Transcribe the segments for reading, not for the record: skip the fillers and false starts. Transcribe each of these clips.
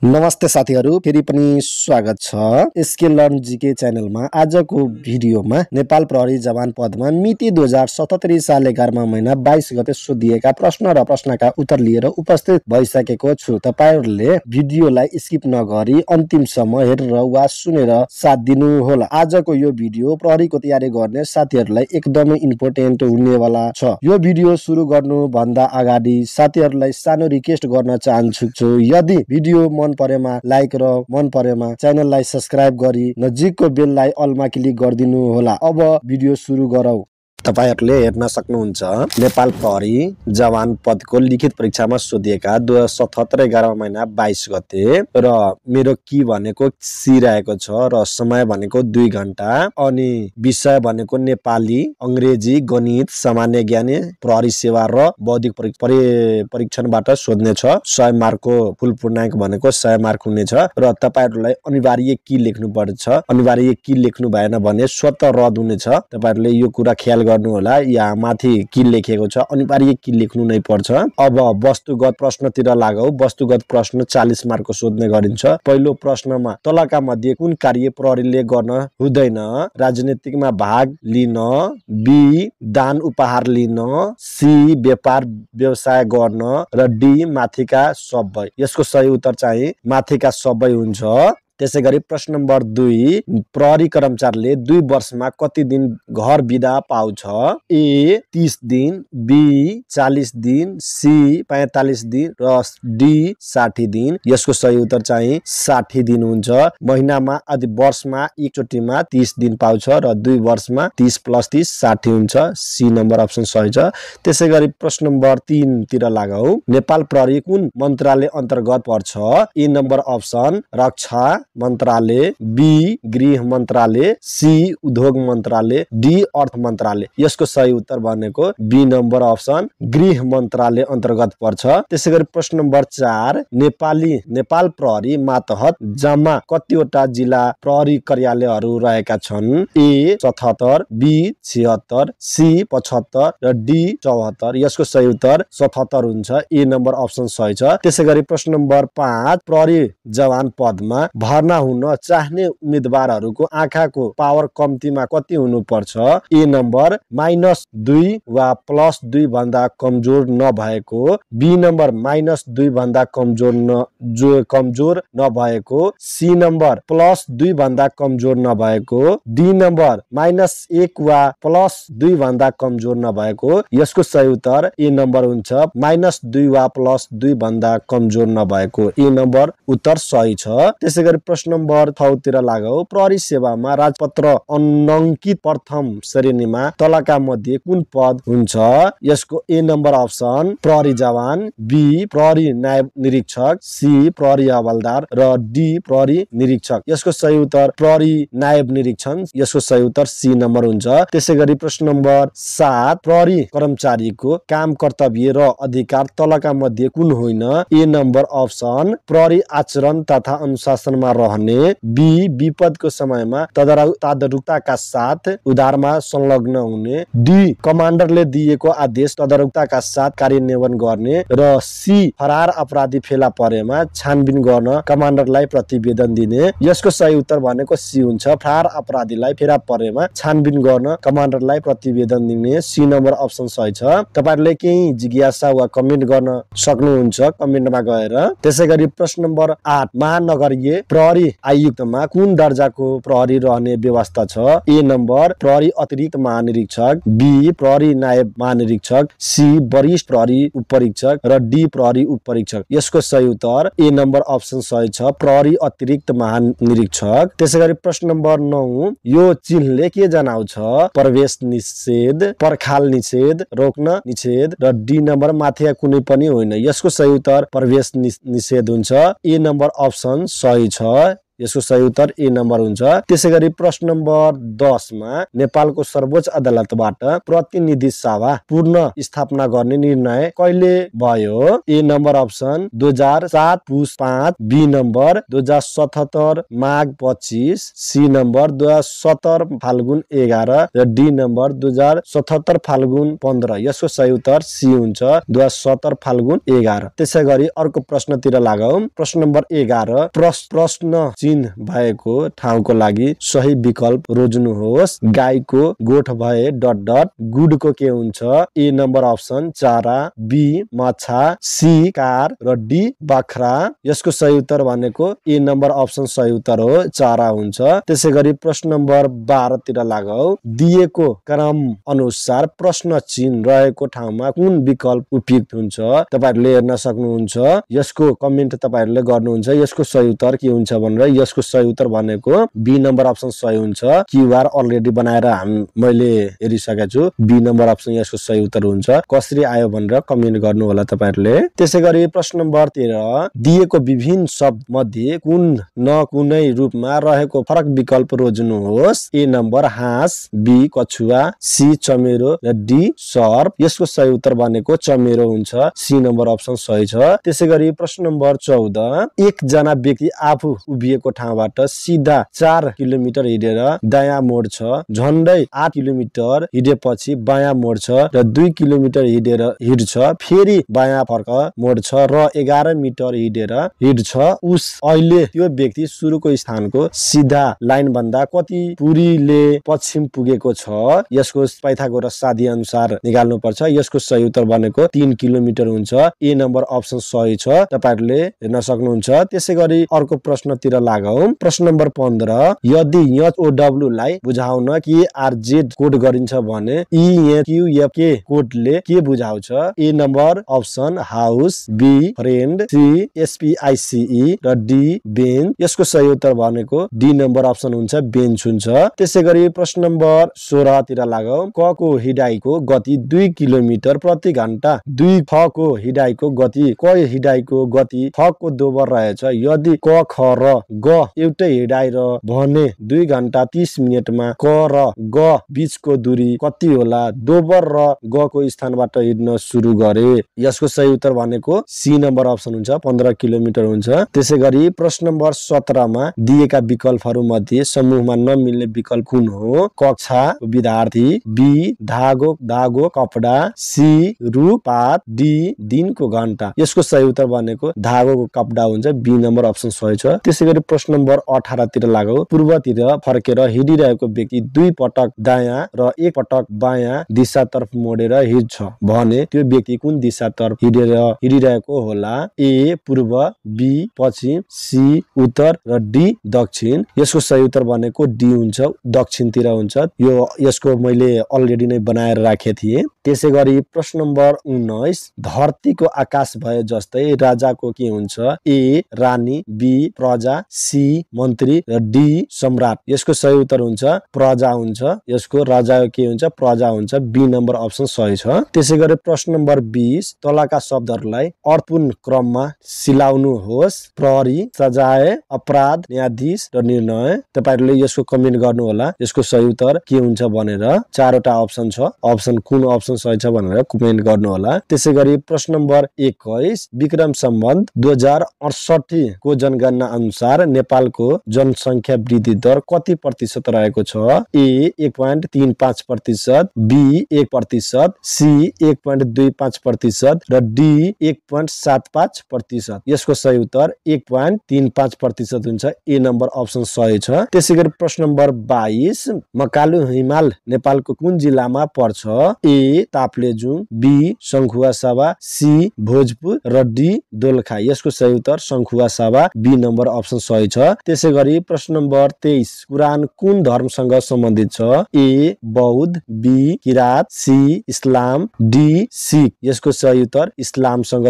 नमस्ते साथीहरु, फेरि पनि स्वागत छ एसके लर्न जीके च्यानलमा। आजको भिडियोमा नेपाल प्रहरी जवान पदमा मिति 2077 साल 11 महिना 22 गते सोधिएका प्रश्न र प्रश्नका उत्तर लिएर उपस्थित भइसकेको छु। तपाईहरुले भिडियोलाई स्किप नगरी अन्तिमसम्म हेरेर वा सुनेर साथ दिनु होला। आजको यो भिडियो प्रहरीको तयारी गर्ने साथीहरुलाई एकदमै इम्पोर्टेन्ट हुनेवाला छ। यो भिडियो सुरु गर्नु भन्दा अगाडि साथीहरुलाई सानो रिक्वेस्ट गर्न चाहन्छु, यदि भिडियो मन परेमा लाइक र मन परेमा च्यानललाई सब्स्क्राइब गरी नजिकको बेललाई अलमा क्लिक गरिदिनु होला। अब भिडियो सुरु गरौँ। तपाईहरुले हेर्न सक्नुहुन्छ नेपाल प्रहरी जवान पदको लिखित परीक्षामा सोधिएका 2077 11 महिना 22 गते र मेरो की भनेको सी रहेको छ र समय भनेको 2 घण्टा अनि विषय भनेको नेपाली, अंग्रेजी, गणित, सामान्य ज्ञान, प्रहरी सेवा र बौद्धिक परीक्षणबाट सोध्ने छ। 100 मार्कको फुल पूर्णांक भनेको 100 मार्क हुनेछ र तपाईहरुलाई अनिवार्य की लेख्नु पर्छ। अनिवार्य की लेख्नु भएन भने स्वतः रद्द हुनेछ। तपाईहरुले यो कुरा ख्याल गर्नु होला। यहाँ माथि की लेखेको छ, अनिवार्य की लेख्नु नै पर्छ। अब वस्तुगत प्रश्नतिर लागौ। वस्तुगत प्रश्न 40 मार्कको सोध्ने गरिन्छ। पहिलो प्रश्नमा तलका मध्ये कुन कार्य प्रहरीले गर्न हुँदैन? राजनीतिकमा भाग लिन, बी दान उपहार लिन, सी व्यापार व्यवसाय गर्न र डी माथिका सबै। यसको सही उत्तर चाहिँ माथिका सबै हुन्छ। त्यसैगरी प्रश्न नम्बर 2, प्रहरी कर्मचारीले 2 वर्षमा कति दिन घर बिदा पाउँछ? ए 30 दिन, बी 40 दिन, सी 45 दिन र डी 60 दिन। यसको सही उत्तर चाहिँ 60 दिन हुन्छ। महिनामा अथवा वर्षमा एकचोटिमा 30 दिन पाउँछ र 2 वर्षमा 30 + 30 60 हुन्छ। सी नम्बर अप्सन सही छ। त्यसैगरी प्रश्न नम्बर 3 तिर लागौ। नेपाल प्रहरी कुन मन्त्रालय अन्तर्गत पर्छ? ए नम्बर अप्सन रक्षा मन्त्रालय, बी गृह मन्त्रालय, सी उद्योग मन्त्रालय, डी अर्थ मन्त्रालय। यसको सही उत्तर भनेको बी नम्बर अप्सन गृह मन्त्रालय अन्तर्गत पर्छ। त्यसैगरी प्रश्न नम्बर 4, नेपाल प्रहरी मातहत जम्मा कतिवटा जिल्ला प्रहरी कार्यालयहरू रहेका छन्? ए 77, बी 76, सी 75 र डी 74। यसको सही उत्तर 77 हुन्छ। ए नम्बर अप्सन सही छ। त्यसैगरी प्रश्न नम्बर 5, प्रहरी जवान पदमा भर्ना हुन चाहने उम्मेदवारहरूको आँखाको पावर कम्तीमा कति हुनुपर्छ? ए नम्बर -2 वा +2 भन्दा कमजोर नभएको, बी नम्बर -2 भन्दा कमजोर नभएको, सी नम्बर +2 भन्दा कमजोर नभएको, डी नम्बर -1 वा +2 भन्दा कमजोर नभएको। यसको सही उत्तर ए नम्बर हुन्छ -2 वा +2 भन्दा कमजोर नभएको। ए नम्बर उत्तर सही छ। त्यसैगरी प्रश्न नम्बर 6 तिर लागौ। प्रहरी सेवामा राजपत्र अनङ्कित प्रथम श्रेणीमा तलका मध्ये कुन पद हुन्छ? यसको ए नम्बर अप्सन प्रहरी जवान, बी प्रहरी नायब निरीक्षक, सी प्रहरी हवलदार र डी प्रहरी निरीक्षक। यसको सही उत्तर प्रहरी नायब निरीक्षक। यसको सही उत्तर सी नम्बर हुन्छ। त्यसैगरी प्रश्न नम्बर 7, प्रहरी कर्मचारीको काम, कर्तव्य र अधिकार तलका मध्ये कुन होइन? ए नम्बर अप्सन प्रहरी आचरण तथा अनुशासनमा रहने, बी विपदको समयमा तदारुकताका साथ उद्धारमा संलग्न हुने, डी कमान्डरले दिएको आदेश तदारुकताका साथ कार्यान्वयन गर्ने र सी फरार अपराधी फेला परेमा छानबिन गर्न कमान्डरलाई प्रतिवेदन दिने। यसको सही उत्तर भनेको सी हुन्छ। फरार अपराधीलाई फेला परेमा छानबिन गर्न कमान्डरलाई प्रतिवेदन दिने। सी नम्बर अप्सन सही छ। तपाईहरुले केही जिज्ञासा वा कमेन्ट गर्न सक्नुहुन्छ कमेन्टमा गएर। त्यसैगरी प्रश्न नम्बर 8, महानगरीय प्रहरी आयुक्तमा कुन दर्जाको प्रहरी रहने व्यवस्था छ? ए नम्बर प्रहरी अतिरिक्त महानिरीक्षक, बी प्रहरी नायब महानिरीक्षक, सी वरिष्ठ प्रहरी उपरीक्षक र डी प्रहरी उपरीक्षक। यसको सही उत्तर ए नम्बर अप्सन सही छ, प्रहरी अतिरिक्त महानिरीक्षक। त्यसैगरी प्रश्न नम्बर 9, यो चिन्हले के जनाउँछ? प्रवेश निषेध, पर्खाल निषेध, रोक्न निषेध र डी नम्बर माथिका कुनै पनि होइन। यसको सही उत्तर प्रवेश निषेध हुन्छ। ए नम्बर अप्सन सही छ। यसको सही उत्तर ए नम्बर हुन्छ। त्यसैगरी प्रश्न नम्बर 10 मा नेपालको सर्वोच्च अदालतबाट प्रतिनिधि सभा पुनः स्थापना गर्ने निर्णय कहिले भयो? ए नम्बर अप्सन 2007 पुस 5, बी नम्बर 2077 माघ 25, सी नम्बर 2017 फाल्गुन 11 र डी नम्बर 2077 फाल्गुन 15। यसको सही उत्तर सी हुन्छ 2017 फाल्गुन 11। त्यसैगरी अर्को प्रश्नतिर लागौं। प्रश्न नम्बर 11 प्रश्न चिन्ह भएको ठाउँको लागि सही विकल्प रोज्नुहोस्। गाईको गोठ भए ... गुडको के हुन्छ? ए नम्बर अप्सन चारा, बी माछा, सी कार र डी बाख्रा। यसको सही उत्तर भनेको ए नम्बर अप्सन सही उत्तर हो, चारा हुन्छ। त्यसैगरी प्रश्न नम्बर 12 तिर लागौं। दिएको क्रम अनुसार प्रश्न चिन्ह रहेको ठाउँमा कुन विकल्प उपयुक्त हुन्छ? तपाईहरुले हेर्न सक्नुहुन्छ। यसको कमेन्ट तपाईहरुले गर्नुहुन्छ। यसको सही उत्तर के हुन्छ भनेर। यसको सही उत्तर भनेको बी नम्बर अप्सन सही हुन्छ। क्यूआर अलरेडी बनाएर मैले हेरिसकेको छु। बी नम्बर अप्सन यसको सही उत्तर हुन्छ। कसरी आयो भनेर कमेन्ट गर्नु होला तपाईहरुले। त्यसैगरी प्रश्न नम्बर 13 दिएको विभिन्न शब्द मध्ये कुन न कुनै रूपमा रहेको फरक विकल्प रोज्नुहोस्। ए नम्बर हाँस, बी कछुवा, सी चमेरो र डी सर्प। यसको सही उत्तर भनेको चमेरो हुन्छ। सी नम्बर अप्सन सही छ। त्यसैगरी प्रश्न नम्बर 14 एक जना व्यक्ति आफू उभिएको ठाउँबाट सिधा 4 किलोमिटर हिँडेर दायाँ मोड्छ। झन्डै 8 किलोमिटर हिँडेपछि बायाँ मोड्छ र 2 किलोमिटर हिँड्छ। फेरि बायाँ फर्क मोड्छ र 11 मिटर हिँडेर हिँड्छ। उस अहिले त्यो व्यक्ति सुरुको स्थानको सिधा लाइन भन्दा कति दूरीले पश्चिम पुगेको छ? यसको पाइथागोरस सादी अनुसार निकाल्नु पर्छ। यसको सही उत्तर भनेको 3 किलोमिटर हुन्छ। ए नम्बर अप्सन सही छ। तपाईहरुले हेर्न सक्नुहुन्छ। त्यसैगरी अर्को प्रश्नतिर लागौं। प्रश्न नम्बर 15 यदि एचओडब्ल्यू लाई बुझाउन केआरजेड कोड गरिन्छ भने इएक्यूएफके कोडले के बुझाउँछ? A number option house, B friend, C SPICE र डी बेन्च। यसको सही उत्तर भनेको डी नम्बर अप्सन हुन्छ, बेन्च हुन्छ। त्यसैगरी प्रश्न नम्बर 16 तिर लागौं। क को हिडाइको गति 2 किलोमिटर प्रति घण्टा, 2 ख को हिडाइको गति, क हिडाइको गति ख को दोबर रहेछ। यदि क ख र ग एउटै हिडाइ र भने 2 घण्टा 30 मिनेटमा क र ग बीचको दूरी कति होला? दोबर र ग को स्थानबाट हिँड्न सुरु गरे। यसको सही उत्तर भनेको सी नम्बर अप्सन हुन्छ, 15 किलोमिटर हुन्छ। त्यसैगरी प्रश्न नम्बर 17 मा दिएका विकल्पहरू मध्ये समूहमा नमिल्ने विकल्प कुन हो? कक्षा विद्यार्थी, बी धागो कपडा, सी रुख पात, डी दिनको घण्टा। यसको सही उत्तर भनेको धागोको कपडा हुन्छ। बी नम्बर अप्सन सही छ। त्यसैगरी प्रश्न नम्बर 18 तिर लागौ। पूर्वतिर फर्केर हिँडिरहेको व्यक्ति 2 पटक दायाँ र 1 पटक बायाँ दिशातर्फ मोडेर हिँड्छ भने त्यो व्यक्ति कुन दिशातर्फ हिँडिरहेको होला? ए पूर्व, बी पश्चिम, सी उत्तर र डी दक्षिण। यसको सही उत्तर भनेको डी हुन्छ, दक्षिणतिर हुन्छ। यसको मैले अलरेडी नै बनाएर राखेको थिएँ। त्यसैगरी प्रश्न नम्बर 19 धरतीको आकाश भए जस्तै राजाको के हुन्छ? ए रानी, बी प्रजा, सी मन्त्री र डी सम्राट। यसको सही उत्तर हुन्छ प्रजा हुन्छ। यसको राजा के हुन्छ? प्रजा हुन्छ। बी नम्बर अप्सन सही छ। त्यसैगरी प्रश्न नम्बर 20 तलका शब्दहरूलाई अर्थपूर्ण क्रममा सिलाउनुहोस्। प्रहरी, सजाय, अपराध, न्यायाधीश र निर्णय। तपाईहरुले यसको कमेन्ट गर्नु होला। यसको सही उत्तर के हुन्छ भनेर। 4वटा अप्सन छ। अप्सन कुन अप्सन सही छ भनेर कमेन्ट गर्नु होला। त्यसैगरी प्रश्न नम्बर 21 विक्रम सम्बन्ध 2068 को जनगणना अनुसार नेपालको जनसंख्या वृद्धि दर कति प्रतिशत रहेको छ? ए 1.35%, बी 1%, सी 1.25% र डी 1.75%। यसको सही उत्तर 1.35% हुन्छ। ए नम्बर अप्सन सही छ। त्यसैगरी प्रश्न नम्बर 22 मकालु हिमाल नेपालको कुन जिल्लामा पर्छ? ए ताप्लेजुङ, बी सङ्खुवासभा, सी भोजपुर र डी दोलखा। यसको सही उत्तर सङ्खुवासभा, बी नम्बर अप्सन सही छ। त्यसैगरी प्रश्न नम्बर 23 कुरान कुन धर्मसँग सम्बन्धित छ? ए बौद्ध, B Kirat, C Islam, D Sikh. यसको सही उत्तर इस्लामसँग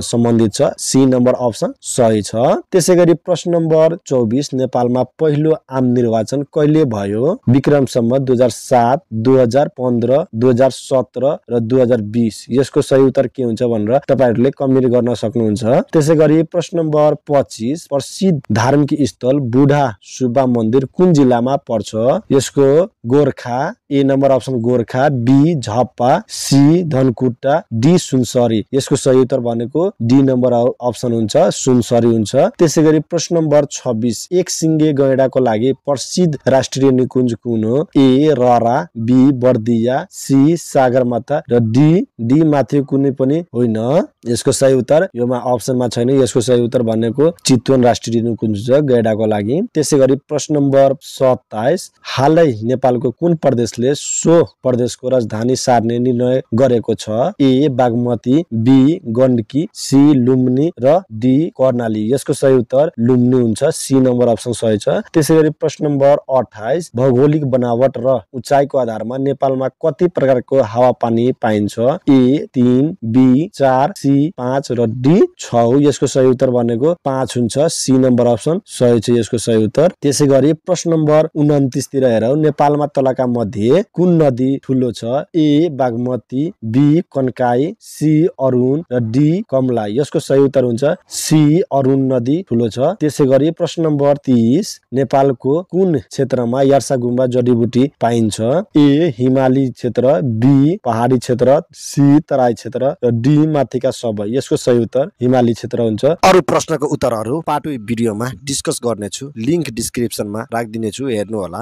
सम्बन्धित छ। सी नम्बर अप्सन सही छ। त्यसैगरी प्रश्न नम्बर 24 नेपालमा पहिलो आम निर्वाचन कहिले भयो? विक्रम सम्बन्ध 2007, 2015, 2017 2017 र 2020 यसको सही उत्तर के हुन्छ भनेर तपाईहरुले कमेन्ट गर्न सक्नुहुन्छ। त्यसैगरी प्रश्न नम्बर 25 प्रसिद्ध धार्मिक स्थल बुढा सुब्बा मन्दिर कुन जिल्लामा पर्छ? यसको Gorkha, A number option Gorkha, B Jhapa, C Dhankuta, D Sunsari. यसको सही उत्तर भनेको डी नम्बर अप्सन हुन्छ सुनसरी हुन्छ। त्यसैगरी प्रश्न नम्बर 26 एक सिंगे गैंडाको लागि प्रसिद्ध राष्ट्रिय निकुञ्ज कुन हो? ए ररा, बी बर्दिया, सी सागरमाथा र डी माथि कुनै पनि होइन। यसको सही उत्तर योमा अप्सनमा छैन। यसको सही उत्तर भनेको चितवन राष्ट्रिय निकुञ्ज छ गैंडाको लागि। त्यसैगरी प्रश्न नम्बर 27 हालै नेपालको कुन प्रदेशले सो प्रदेशको राजधानी सार्ने निर्णय गरेको छ? ए बागमती, बी गण्डकी, सी लुम्बिनी र डी कर्णाली। यसको सही उत्तर लुम्बिनी हुन्छ, सी नम्बर अप्सन सही छ। त्यसैगरी प्रश्न नम्बर 28 भौगोलिक बनावट र उचाइको आधारमा नेपालमा कति प्रकारको हावापानी पाइन्छ? ए 3, बी 4, सी 5 र डी 6। यसको सही उत्तर भनेको 5 हुन्छ, सी नम्बर अप्सन सही छ यसको सही उत्तर। त्यसैगरी प्रश्न नम्बर 29 तिर हेरौं नेपालमा तलका मध्ये कुन नदी ठुलो छ? ए बागमती, बी कन्काई, सी अरुण र डी कमला। यसको सही उत्तर हुन्छ सी अरुण नदी ठुलो छ। त्यसैगरी प्रश्न नम्बर 30 नेपालको कुन क्षेत्रमा यार्सा गुम्बा जडीबुटी पाइन्छ? ए हिमाली क्षेत्र, बी पहाडी क्षेत्र, सी तराई क्षेत्र र डी माथिका सबै। यसको सही उत्तर हिमाली क्षेत्र हुन्छ। अरु प्रश्नको उत्तरहरू पार्ट 2 भिडियोमा डिस्कस गर्नेछु, लिंक डिस्क्रिप्सनमा राखिदिनेछु, हेर्नु होला।